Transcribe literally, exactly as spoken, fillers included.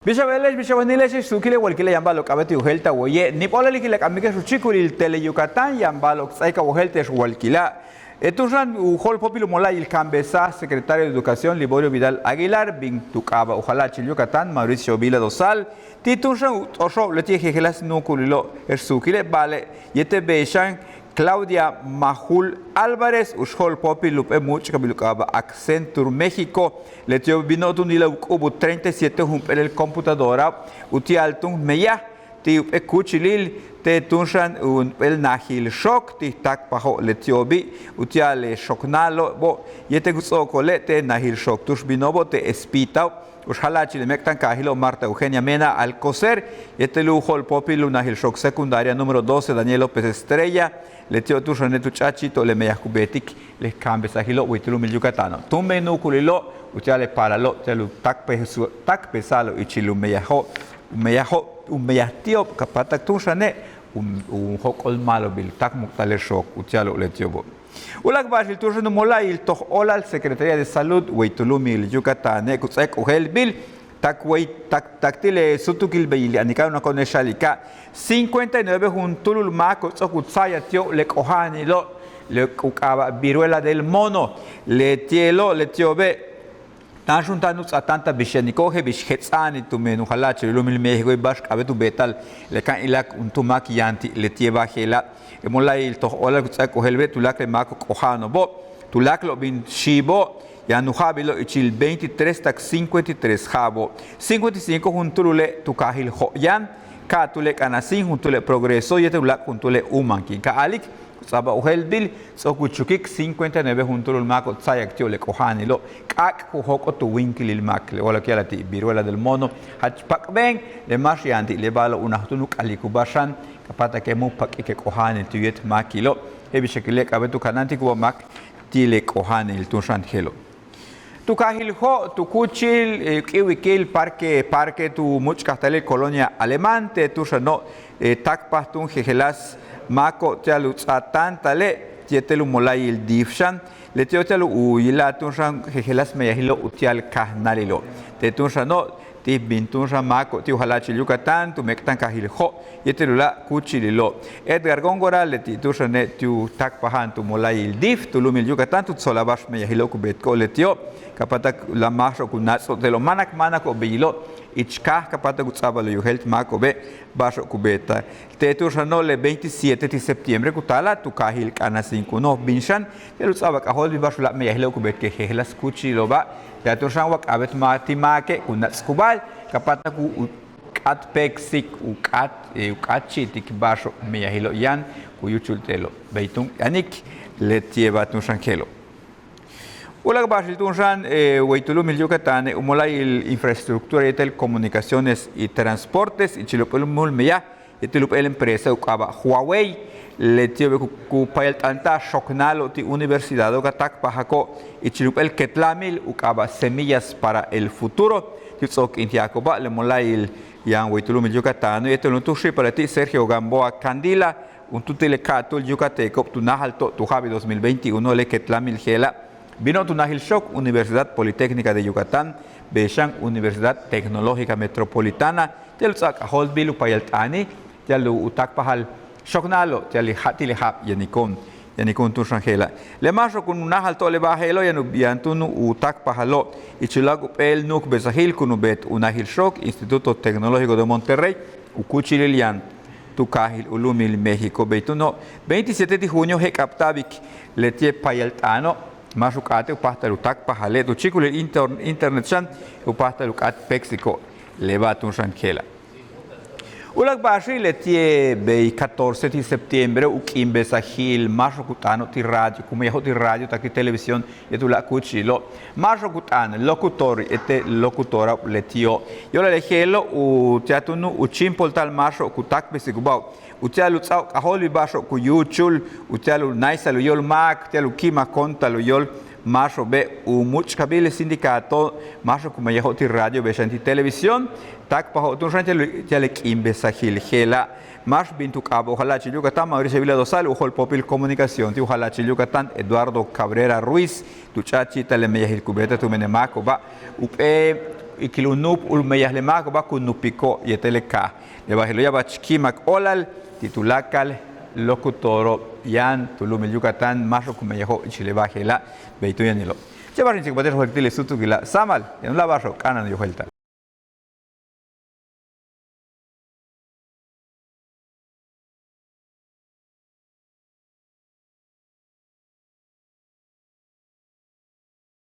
Bix a beele'ex, bix a wenile'ex, x suukile' walkila' yaan ba'alo'ob k'a'abéet u jéelta'al waye'. Níib óolal ikil a k'amike'ex u chíikulil Tele Yucatán, yaan ba'alo'ob k ts'áaik a wojéelte'ex walkila'. Tu'uxa'an u jo'olpóopil u mola'ayil ka'anbesaj secretario de Educación Liborio Vidal Aguilar bin tu k'aaba' u jala'achil Yucatán Mauricio Vila Dosal, ti' tu'uxa'an u t'oxo'ob leti'e' jejeláas nuukulilo'ob x suukile', ba'ale' yéetel bey xan Claudia Majul Álvarez u x jo'olpóopil jump'éel múuch'kabil u k'aaba' Accenture México, leti'obe' bino'ob túun u yila'al u k'u'ubul treinta y siete jump'éelel computadora uti'al túun meyaj ti' jump'éel kúuchilil te' tu'uxa'an jump'éel najil xook ti' j táakpajo'ob leti'obi' uti'al le xoknáalo'obo' yéetel ku ts'o'okole' te' najil xook tu'ux bino'obo' te' Espíitao' u x jala'achil le méek'tankaajilo' Marta Eugenia Mena Alcocer yéetel u jo'olpóopil u najil xook secundaria número doce Daniel López Estrella, leti'ob tu'uxa'ane' tu ch'a'achi'ito'ob le meyaj ku beetik le ka'anbesajilo' way tu lu'umil Yucatáno'. Túumben nuukulilo'ob uti'al le paalalo'ob ti'al u táakpesa'alo'ob ichil u meyajo'ob, u meyajo'ob, u meyaj ti'ob ka páatak tu'uxa'ane' u jóok'ol ma'alobil táakmuk'talel xook uti'alo'ob leti'obo'. Uláak' ba'axil tu'uxa'an u mola'ayil toj óolal Secretaría de Salud way tu lu'umil Yucatáne' ku ts'áaik u jeelbil tak way tak tak ti' le súutukil beyil yanik'al u nako'one' xa'alika' cincuenta y nueve juntúulul máako'ob ts'o'ok u tsa'ayaj ti'ob le k'oja'anilo'ob le u k'aaba' viruela del mono. Leti'elo' leti'obe' táanxun táan u ts'aatáanta'al bix yaniko'ob je'el bix jets'a'anil tumen u jala'achil u lu'umil México ba'ax k'a'abéet u beeta'al le kan ilak juntúul máak yaan ti' leti'e' ba'al je'ela'. Le mola'ayil toj óolal ku ts'áaik u jeelbile' tuláakal le máako'ob k'oja'ano'obo' tuláakalo'ob bin xiibo' yaan u ja'abilo'ob ichil veintitrés tak cincuenta y tres ja'abo'ob. Cincuenta y cinco juntúulule' tu kaajil Jo' yaan, ka'atúul le K'anasín, juntúul le Progreso yéetel uláak' juntúul le Umankin. Ka a'alik ku ts'a'abal u jeelbil ts'o'ok u chukik cincuenta y nueve juntúulul máako'ob tsa'ayak ti'ob le k'oja'anilo'ob k'áak' ku jóok'ol tu wíinkilil máak le wa'alak ya'ala'al ti' viruela del mono. Jach pak'ben le máax yaan ti' le ba'alo'ob unaj túun u k'alik uba'al xan ka páatake' mu' pak'ik le k'oja'anil tu yéet máakilo'. Je'el bix a kile' k'a'abéet u kanáantikubáa máak ti' le k'oja'anil tu'uxa'an je'elo'. Tu kaajil Jo' tu kúuchil u k'iiwikil parque parque tu múuch' kajtalil colonia Alemán te' tu'uxa'ano' táakpaj túun jejeláas máako'ob ti'al u ts'aatáantale' yéetel u mola'ayil dif xan. Leti'ob ti'al u yila'al tu'uxa'an jejeláas meyajilo'ob uti'al kajnáalilo'ob te' tu'uxa'ano' ti' bin tu'uxa'an máako'ob ti' u jala'achil Yucatán tu méek'tankaajil Jo' yéetel uláak' kúuchililo'ob. Edgar Góngora leti' tu'uxa'ane' ti' u táakpaja'an tu mola'ayil dif tu lu'umil Yucatán tu tsolaj ba'ax meyajilo'ob ku beetiko'ob leti'ob ka páatak le máaxo'ob ku náats'o'ob te'elo' máanak máanako'ob beyilo'ob ich kaaj ka páatak u ts'a'abal u yojéelt máako'obe' ba'axo'ob ku beeta'al. Te' tu'uxa'ano' le veintisiete ti' septiembre ku taala'al tu kaajil K'anasín ku noj bin xan ti'al u ts'a'abal k'ajóoltbil ba'ax uláak' meyajilo'ob ku beetike' jejeláas kúuchililo'oba'. Yaan tu'uxa'an wa k'a'abéet ti' máake' ku náats'kubáa ka páatak u k'áat péeksik u k'áat u k'áat chi'itik ba'axo'ob meyajilo'ob yaan ku yúuchul te'elo'. Bey túun yanik leti'e' ba'al tu'uxa'an je'elo'. Uláak' ba'axil tu'uxa'an way tu lu'umil Yucatáne' u mola'ayil infraestructura yéetel comunicaciones y transportes ichil jump'éel múul meyaj yéetel jump'éel empresa u k'aaba' Huawei. Leti'obe' ku payalt'anta'al xoknáalo'ob ti' universidado' ka táakpajako'ob ichil jump'éel ketlamil u k'aaba' Semillas para el Futuro ti' u ts'o'okintiako'oba' le mola'ayil yaan way tu lu'umil Yucatáno' yéetel juntúul xi'ipalal ti' Sergio Gamboa Candila juntúul ti' le ka'atúul yucateco'ob tu náajalto'ob tu ja'abil dos mil veintiuno le ketlamil je'ela'. Bino'ob tu najil xook Universidad Politécnica de Yucatán bey xan Universidad Tecnológica Metropolitana ti'al u ts'a'abal k'ajóoltbil u payalt'aanil ti'al u táakpajal xoknáalo'ob ti'al ti' le ja'ab yaniko'on yaniko'on tu'uxa'an je'ela'. Le máaxo'ob kun u náajalto'ob le ba'al je'elo' yaan u yaan túun u táakpajalo'ob ichil uláak' jump'éel nu'ukbesajil kun u beet u najil xook Instituto Tecnológico de Monterrey u kúuchilil yaan tu kaajil u lu'umil México. Bey túuno' veintisiete ti' junio je'el k'abta'abik leti'e' payalt'aano' máax u k'áate' u páajtal u táakpajale' tu chíikulil internet xan u páajtal u k'áat péeksiko'ob le ba'al tu'uxa'an je'ela'. Uláak' ba'axil leti'e' bey catorce ti' septiembre u k'iimbesajil máaxo'ob ku t'aano'ob ti' radio ku meyajo'ob ti' radio tak ti' televisión yéetel uláak' kúuchilo' máaxo'ob ku t'aan locutor yéetel locutorao'ob leti'o'. Yo'olal le je'elo' uti'al túun u chíimpolta'al máaxo'ob ku táakpesik u ba'o'ob uti'al u ts'a'ab u k'ajóoltbil ba'axo'ob ku yúuchul uti'al u náaysa'al u yóol máak uti'al u ki'imak contal u yóol máaxo'obe' u múuch'kabil le sindicato máaxo'ob ku meyajo'ob ti' radio bey xan ti' televisión táakpajo'ob tu'uxa'an ti'al le k'iimbesajil je'ela'. Máax bin tu k'aaba' u jala'achil Yucatán Mauricio Vila Dosal u jo'olpóopil comunicación ti' u jala'achil Yucatán Eduardo Cabrera Ruiz tu ch'a'achi'ita'al le meyajil ku beeta'al tumen le máako'oba' jump'éel ikil u nu'up'ul meyaj le máako'oba' ku nu'upiko' yéetel le kaaj. Le ba'ax je'elo' ya'abach ki'imak óolal ti' tuláakal locutoro' yaan tu lu'umil Yucatán máaxo'ob ku meyajo' ichil le ba'al je'ela'. Bey túun yanilo'. Chéen ba'axo'ob in tsikbaltik u jaytik ti' le súutukila' sáamal yaan u láak' ba'axo'ob k'a'ana'an u yojéelta'al.